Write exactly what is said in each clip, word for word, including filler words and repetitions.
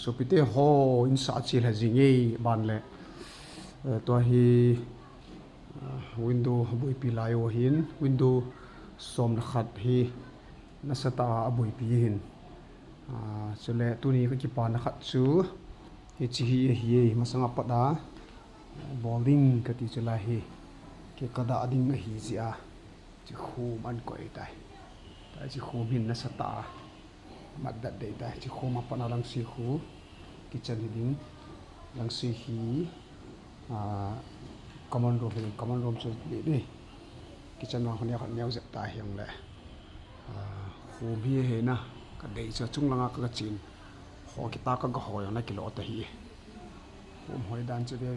Sopite ho, in sa chil ha jing e ban le. Eh, tua hi, ah, window boipi lai u hin, window som le khat hi nasatah a boipi hin. Ah, chule tuni ka kipana khat chu, hiche hi, hi, masanga pat a, bol ding kati chu lai hi, kei ka dah ding ahi jeh a, hiche khum an koi tai. Tua hiche khum hin nasatah a mat dat dei tai. Hiche khum a pat a langsui khu, kitchen hi ding, langsui hi, ah, common room hi ding, common room chu le dei. Kitchen vang khu neo khat neo jep ta hijongle. Ah, khum hi hena, ka dei chu chung langa ka, ka chen. Ho kita ka, ka ho jong na kilo ta hi. Khum hoi dan chu ve.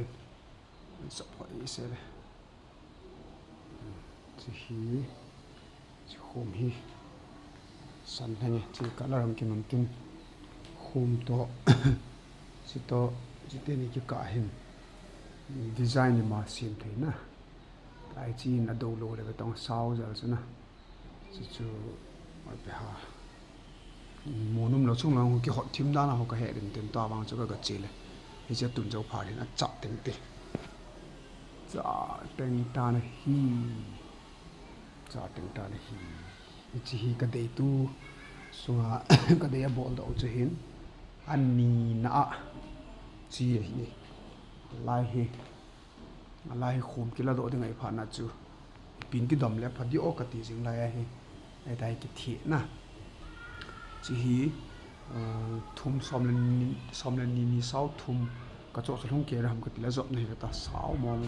Sop hoi se le. Hiche hi, hiche khum hi. San lheng e, hiche color hung kiman tin. Khum toh, hiche toh, hiche teni kikah hin. Design ima sem thei na. Lai chi in adou lou le ve tong sao jal chu na. Chu chu, oi pe ha. Mun um lou chung lang kihot thim dan a ho ka he den ten tua vang chu ka, ka che le. Hiche tun jou phat hin achah teng te. Chah teng tan ahi. Chah teng tan ahi. Hiche hi ka dei tu sunga ka dei a bol doh chu hin. Ani na a. Chi ahi. Lai hi. Alai hi khum kila doh ding ahi phat na chu. Pin kidom le pha di o kati jing lai ahi. Ahi tai kitheh na. Hiche hi, uh, thum som le ni, som le ni, ni sao thum. Ka cho chu lhung kei ra ham kati le ajop na hi ta sao mo mo.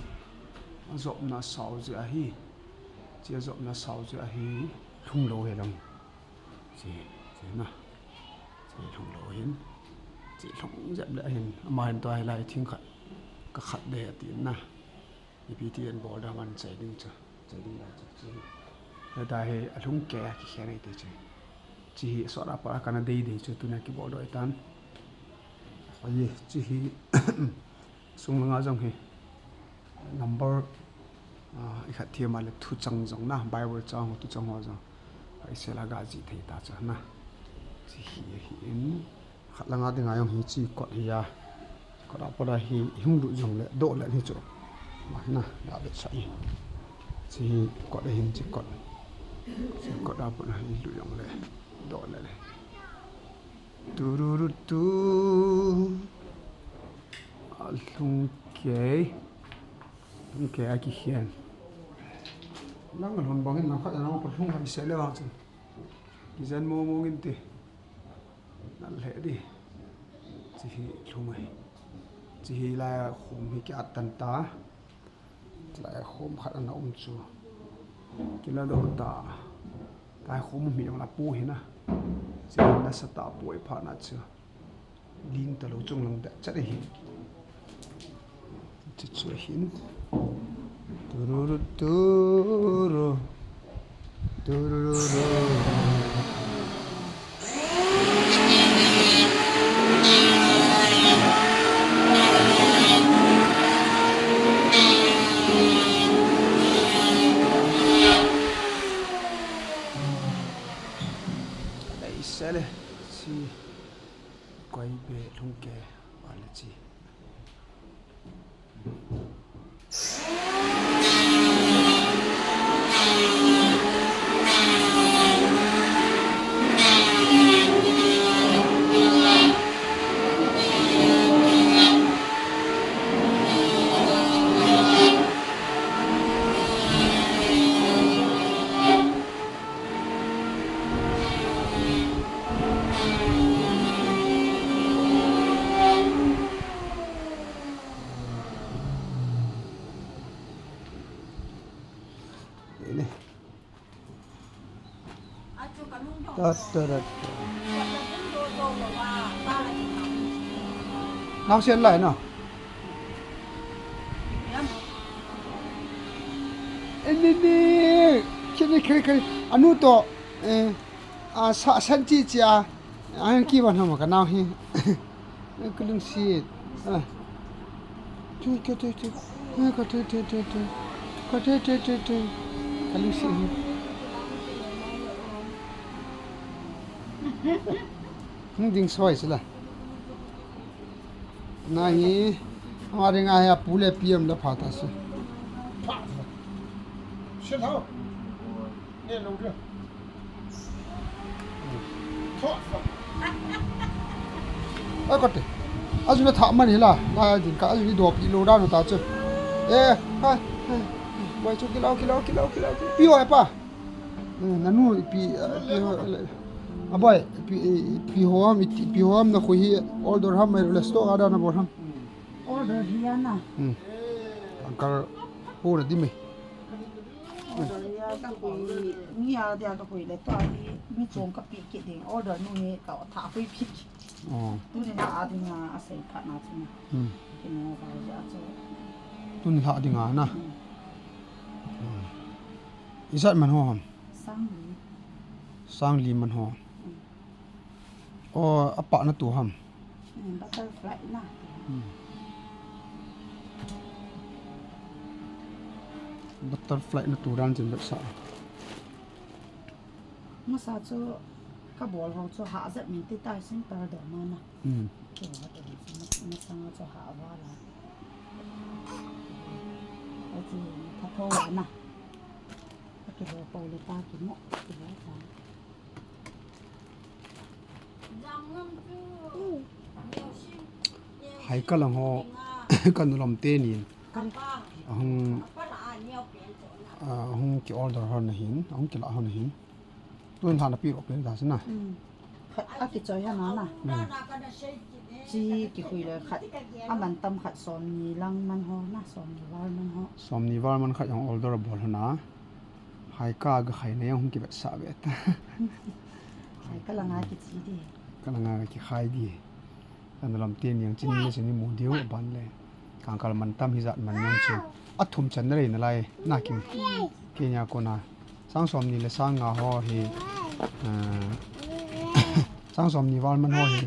Ajop na sao jeh ahi. Hiche ajop na sao jeh ahi. Lhung lou hi lang. Hiche, hiche na. Hiche lhung lou hin. Hiche lhung jep le hin. Ama hin tua hi lai thing khat. Ka khat de ati na. Ipi ti in bol da man chai ding chu. Chai ding lai chu. Hiche. Heta hi alhung kei a kikhen ahi ti chu. Hiche hi sot a pat a kana dei dei chu tuna kibol doh tan. Ahi, hiche hi sung langa jong hi. Number, ah, i khat thiem a le thuchang jong na, Bible chang ho, thuchang ho jong. Ka i sel a ga jih thei ta chu na. Hiche hi, hi in, khat langa dinga jong hiche kot hi a. Kot a pat a hi, i hung lut jong le, doh le hi chu. Ma na, ga vet sa i. Hiche hi kot a hin hiche kot. Hiche kot a pat a hi lut jong le, doh le le. Tururu tu. Alhung kei. Lhung kei a kikhen. Nang lhun bang in nang khat nang pa lhung hai se le vang chun. Kijen mo mo ngin te. Nal he di. Hiche hi lhung ahi. Hiche hi lai a khum hi ki atan ta. Lai khum khat ana um chu. Kila doh ta. Lai khum mi jong la pu hi na. Hiche nasatah a pu ahi phat na chu. Ling ta lou chung lang da chat ahi. Chu chu ahin. Tururu turu. Tururu. Dei sele si koi be lhung ke wale chi. Ini. Ta, ta, ta, ta. Nau sian lai na. Ini ni. Kini kiri kiri. Anu to. Eh. A, sa, san chi chi a. A, ki ban ham ka nau hi. Ka lungsi. A. Tu, tu, tu, tu. A, ka tu, tu, tu, tu. Ka tu, tu, tu, tu. Ka lungsi hi. Hung ding soi sila. Nahi, ama dinga hi apu le pi um le pha ta se. Ai, kote. Aju le tha man hi la. Na din ka aju ni do pi lo da no ta chu. Eh, ha, ha. Boi chu kilo, kilo, kilo, kilo. Pi ho pa. Eh, nanu pi, eh, pi ho, eh, a boi, pi, eh, pi ho ham, iti, pi ho ham na khu hi order ham mai le store a da na bol ham. Order hi a na. Hmm. Uncle, ho na di mai. Order hi a ka khui, mi a dia ka khui le to a hi, mi chong ka pi ki ding. Order nu hi ka tha khui pi ki. Oh. Tuni la a dinga a sei pha na chu na. Hmm. Ki no ka ja chu. Tuni la a dinga na. Hmm. Hmm. Ijat man ho ham? Sangli. Sangli man ho. Mm. O, apa na tu ham? Mm, butterfly na. Mm. Butterfly na tu dan jin bek sa. Masa chu ka bol ho chu ha jat min ti tai simple do ma na. Mm. Ki ho tu chu ma, masang chu ha va la. Ati, tha tho na. Aki lo po le ta ki mo, ki lo ta. Hai ka lang ho, ka nu lam te nin. Ka ri. Ahung, ah, ahung ki order ho na hin, ahung ki la ho na hin. Tun tha na pi ro pe ta si na. Mm. Khat a kichoi ha na na. Hmm. Chi kikhui le khat. A man tam khat som ni lang man ho na, som ni val man ho. Som ni val man khat jong order bol ho na. Hai ka ga khai na jong hung kivetsah ve ta. Hai ka langa kichi di. Ka langa kikhai di. Ka nu lam te niang chin ni chin ni mu diu ban le. Kangkal man tam hi jat man jong chu. A thum chan na rei na lai na kim. Kenya kona. Sang som ni le sang nga ho hi, ah, sang som ni val man ho hi,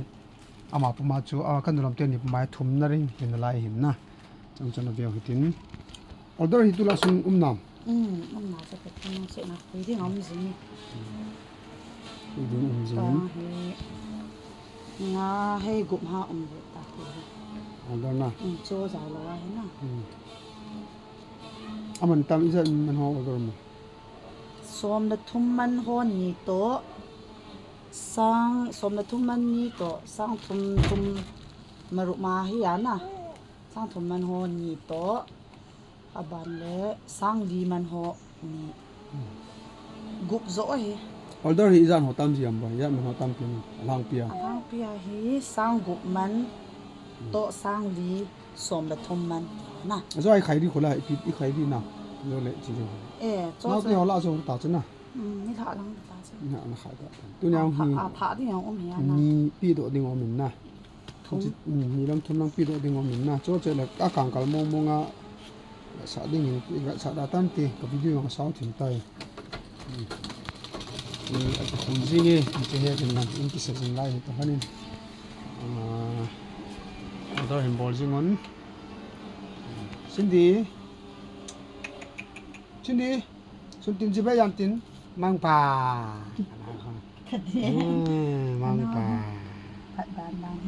ama puma chu, ah, ka nu lam te ni puma hi thum na ring hi na lai hin na. Chang chang a veu hitin. Order hi tu la sung um nam? Um, um na chu ka thum se na. Khui ding um jing. Khui ding um jing. Ka hi nga hei gup ha um ve ta khui. Order na? Um, chu ja lo a hi na. Um. A man tam ijat man ho order mo? Som le thum man ho ni toh, sang, som le thum man ni toh, sang thum thum maruma hi a na. Sang thum man ho ni toh, a ban le sang li man ho ni. Gup jo hi. Order hi ijat ho tam ji am ba, ijat man ho tam pi na, a lang pi a. A lang pi a hi sang gup man toh sang li. Som le thum man na. Ajo ai khai di khola, ipi, i khai di na. Jo le chi jo. Eh, cho. Nau cho. Ti ho la jo ta chu na. Mm, ni la lang ta chu. Ni la khai ta. Tu niang hi. A pha di niang um hi a na. Ni pi do ding um in na. Thum. Chi, mm, ni lang thum lang pi do ding um in na. Cho che le ka kangkal mong mong a. Sa ding in, i sa da tan ti. Ka video jong sao thim tai. Ni a ki khun jing e, ni che he jing nan, in ki sa jing lai, ta hanin. Ah, order hin bol jing un. Cindy. Cindy. Sun tin ji ba yan tin. Mangpa. Khat de. Hmm, mangpa. Phat ban ban.